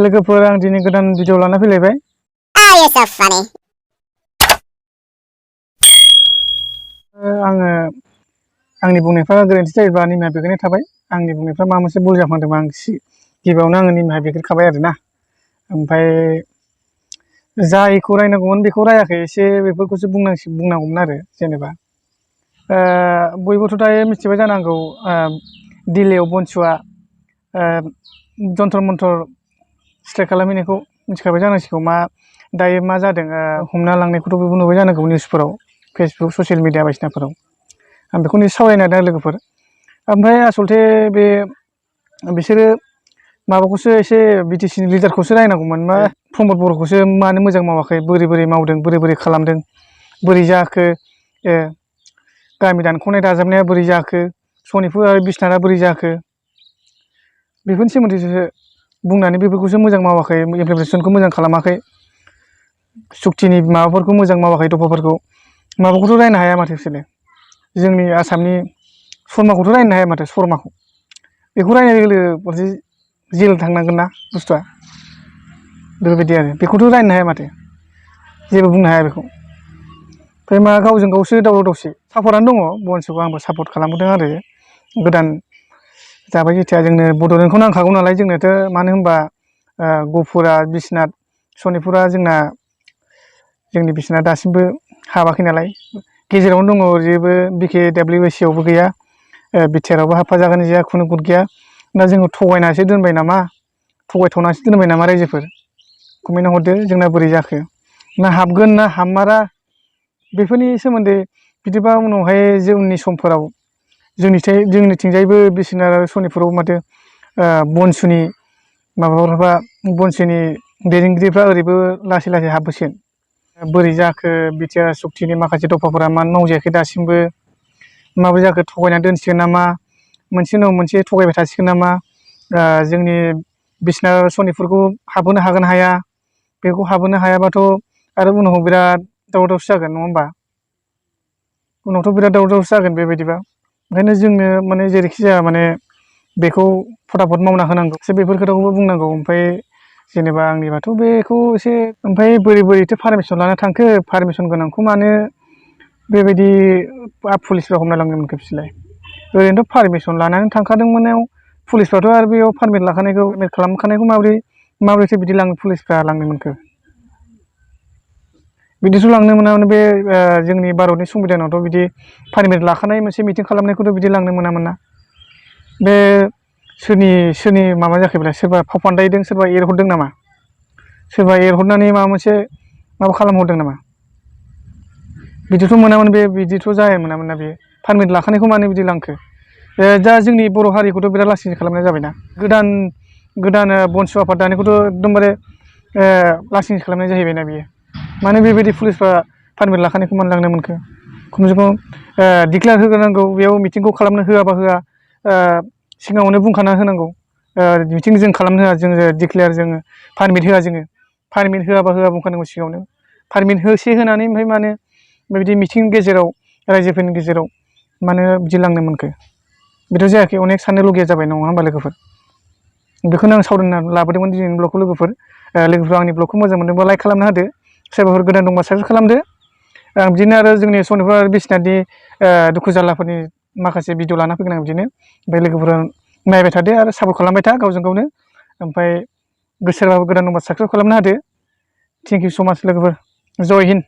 लोगोफोर आं दिनै गोदान भिडिअ लाना फैलायबाय। Oh, you're so funny. आङो आंनि बुंनायफ्रा गोरोन्थि जायोबा निमाहा बिग्रोनाय थाबाय। आंनि बुंनायफ्रा माबा मोनसे भुल जाफ्लांदोंबा आं गिबियावनो आङो निमाहा बिग्रोखाबाय आरोना। ओमफ्राय जायखौ रायनांगौमोन बेखौ रायाखै, एसे बेफोरखौसो बुंनांगौमोन आरो। जेनेबा बयबोथ' दायो मिथिबाय जानांगौ, दिल्लीयाव बनसुआ जन्तर मन्तर स्ट्राइक खालामहैनायखौ मिथिखाबाय जानांसिगौ। दायो मा जादों, हमना लांनायखौथ' बयबो नुबाय जानांगौ निउसफोराव, फेसबुक ससियेल मिडिया बायदिसिनाफोराव। आं बेखौनो सावरायनो नागिरदों लोगोफोर। ओमफ्राय आसलथे बिसोरो माबाखौसो एसे बिटिसिनि लिडारखौसो रायनांगौमोन। प्रमद बर'खौसो मानो मोजां मावाखै, बोरै मावदों, बोरै खालामदों, बोरै जाखो, गामि दानख'नाय दाजाबनाया बोरै जाखो, सनितपुर आरो बिसनाथआ बोरै जाखो, बेफोरनि सोमोन्दैसो बुंनानै बेफोरखौसो मोजां मावाखै, इमप्लिमेन्टेसनखौ मोजां खालामाखै, सुक्तिनि माबाफोरखौ मोजां मावाखै, दफाफोरखौ माबाखौथ' रायनो हाया माथो बिसोरो। जोंनि आसामनि शर्माखौथ' रायनो हाया माथो, शर्माखौ। बेखौ रायनाय लोगो लोगो जेल थांनांगोन ना बुस्थुआ, बेबायदि आरो। बेखौथ' रायनो हाया माथो, जेबो बुंनो हाया बेखौ। ओमफ्राय मा गावजों गावसो दावराव दावसि। सापर्टआनो दङ बनसुखौ, आंबो सापर्ट खालामबोदों आरो। गोदान जाबाय जेथिया जोंनो बड'लेण्डखौ नांखागौ नालाय जोंनोथ', मानो होनबा गहपुरा, बिश्वनाथ, सनितपुरा जोंनि बिश्वनाथ दासिमबो हाबाखै नालाय। गेजेरावनो दङ ओरैबो BKWSC आवबो गैया, बिटिआरआवबो हाबफाजागोन जाया खुनु गुद गैया। दा जोङो थगायनासो दोनबाय नामा, थगायथ'नासो दोनबाय नामा रायजोफोर? कमेन्टआव हरदो जोंना बोरै जाखो, ना हाबगोन ना हाबमारा, बेफोरनि सोमोन्दै। बिदिबा उनावहाय उननि समफोराव जोंनिथिंजायबो बिश्वनाथ आरो सनितपुराव माथो बनसुनि माबाफ्रा, बनसुनि दैदेनगिरिफ्रा ओरैबो लासै हाबबोसिगोन। बोरै जाखो, बिटिआर सुक्तिनि माखासे दफाफोरा मानो मावजायाखै दासिमबो, माबोरै जाखो, थगायनानै दोनसिगोन नामा, मोनसे उनाव मोनसे थगायबाय थासिगोन नामा, जोंनि बिश्वनाथ सनितपुरखौ हाबहोनो हागोन हाया, बेखौ हाबहोनो हायाबाथ' आरो उनाव बिराद दावराव दावसि जागोन, नङा होमबा? उनावथ' बिराद दावराव दावसि जागोन बेबायदिबा। ओंखायनो जोंनो माने जेरैखि जाया माने बेखौ फटाफट मावना होनांगौ, बेफोर खोथाखौबो बुंनांगौ। ओमफ्राय जेनेबा आंनिबाथ' बेखौ एसे, ओमफ्राय बोरैथो पारमिसन लाना थांखो, पारमिसन गोनांखौ मानो बेबायदि पुलिसफ्रा हमना लांनो मोनखो बिसोरलाय? ओरैनोथ' पारमिसन लानानै थांखादोंमोनाव, पुलिसफ्राथ' आरो बेयाव पारमिट लाखानायखौ, खालामखानायखौ माबोरैथो बिदि पुलिसफ्रा लांनो मोनखो? बिदिथ' लांनो मोनामोन। बे जोंनि भारतनि संबिधानावथ' बिदि पारमिट लाखानाय मोनसे मिटिं खालामनायखौथ' बिदि लांनो मोनामोन ना। बे सोरनि माबा जाखो बेलाय? सोरबा फाव फान्दायदों, सोरबा एरहरदों नामा? सोरबा एरहरनानै माबा मोनसे खालामहरदों नामा? बिदिथ' मोनामोन, बिदिथ' जायामोनामोन ना। बे पारमिट लाखानायखौ मानो बिदि लांखो? दा जोंनि बर' हारिखौथ' बिराद लासिं खालामनाय जाबायना। गोदान बनसु आफाद दानायखौथ' एकदमबारे लासिं खालामनाय जाहैबायना बियो। मानो बेबायदि पुलिसफ्रा पारमिट लाखानायखौ मानो लांनो मोनखो? खमसे खम डिक्लेयार होग्रोनांगौ, बेयाव मिटिंखौ खालामनो होआबा होआ, सिगाङावनो बुंखाना होनांगौ, मिटिं जों खालामनो होआ, जोङो डिक्लेयार, जोङो पारमिट होआ, जोङो पारमिट होआबा होआ बुंखानांगौ सिगाङावनो। पारमिट होनानै ओमफ्राय मानो बेबायदि मिटिं गेजेराव, रायजोफोरनि गेजेराव मानो बिदि लांनो मोनखो? बेथ' जायाखै। अनेक साननो लगिया जाबाय, नङा होमबा लोगोफोर? बेखौनो आं सावरायना लाबोदोंमोन दिनैनि ब्लगखौ लोगोफोर। आंनि ब्लगखौ मोजां मोनदोंबा लाइक खालामना होदो, सोरबाफोर गोदान दंबा साबसक्राइब खालामदो। आं बिदिनो आरो जोंनि सनितपुर आरो बिश्वनाथनि दुखु जारलाफोरनि माखासे भिडिअ लाना फैगोन आं बिदिनो। ओमफ्राय लोगोफोरा नायबाय थादो आरो सापर्ट खालामबाय था गावजों गावनो। ओमफ्राय सोरबाफोर गोदान दंबा साबस्क्राइब खालामना होदो। थेंक इउ स' माच लोगोफोर। जय हिन्द।